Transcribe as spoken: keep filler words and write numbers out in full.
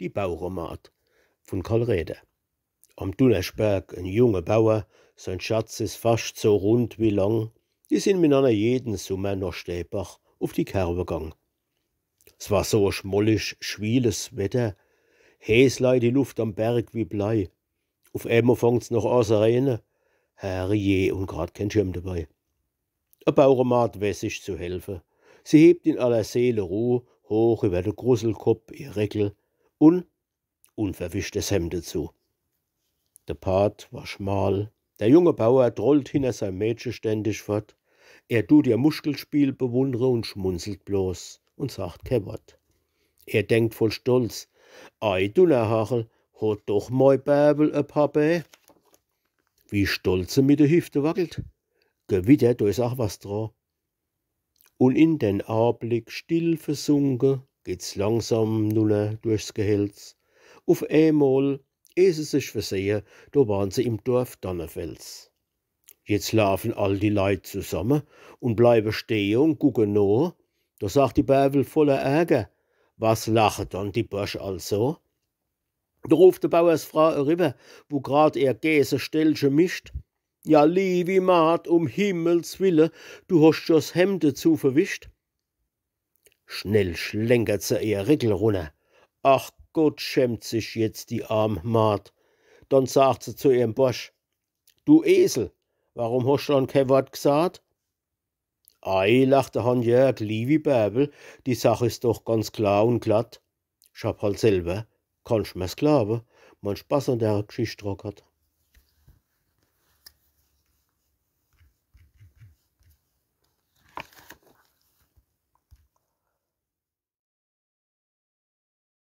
Die Baueremaad vun Karl Räder. Am Dunnerschberg en junge Bauer, sein Schatz is fascht so rund wie lang. Die sin minanner jeden Summer noch Stäbach uf die Kerwe gang. S war so e schmollisch, schwieles Wetter. Heeß lei die Luft am Berg wie Blei. Uf emol fangt's noch a se reene. Herrje, un grad keen Schirm debei. E Baueremaad weeß sich zu helfe. Sie hebt in aller Seele Ruh hoch iwwer de Grusselkopp ihr Reckel un unverwischtes Hemd dezu. De Pad war schmal. Der junge Bauer trollt hinner seim Mädche ständig fort. Er dut ihr Muschkelspiel bewunnere un schmunzelt bloß un sagt kee Wort. Er denkt voll Stolz: „Ei, Dunnerhachel, hot doch mei Bärbel e Pappe.“ Wie stolz se mit de Hifte wackelt. Gewitter, do is ach was dra. Un in den Ablick still versunke, geht's langsam nunner durchs Gehälz. Uf emol, eh se sich versehe, do waren se im Dorf Dannefels. Jetzt lafen all die Leit zusamme un bleiwe stehe un gucke no. Do sagt die Bärbel voller Ärger: „Was lache dann die Borsch also?“ Do ruft de Bauersfraa eriwwer, wo grad ehr Gäseställche mischt: „Ja, liewi Maad, um Himmels Wille, du hoscht jo s Hemd dezu verwischt.“ Schnell schlenkert se ehr Reckel runner. Ach Gott, schämt sich jetzt die arm Maad. Dann sagt se zu ihrem Borsch: „Du Esel, warum hoscht dann kee Wort gsaat?“ „Ei“, lacht de Hanjörg, „liewi Bärbel, die Sach is doch ganz klar un glatt. Ich hab halt selwer, kannscht mer's glawe, mein Spaß an der Gschicht dra ghatt.“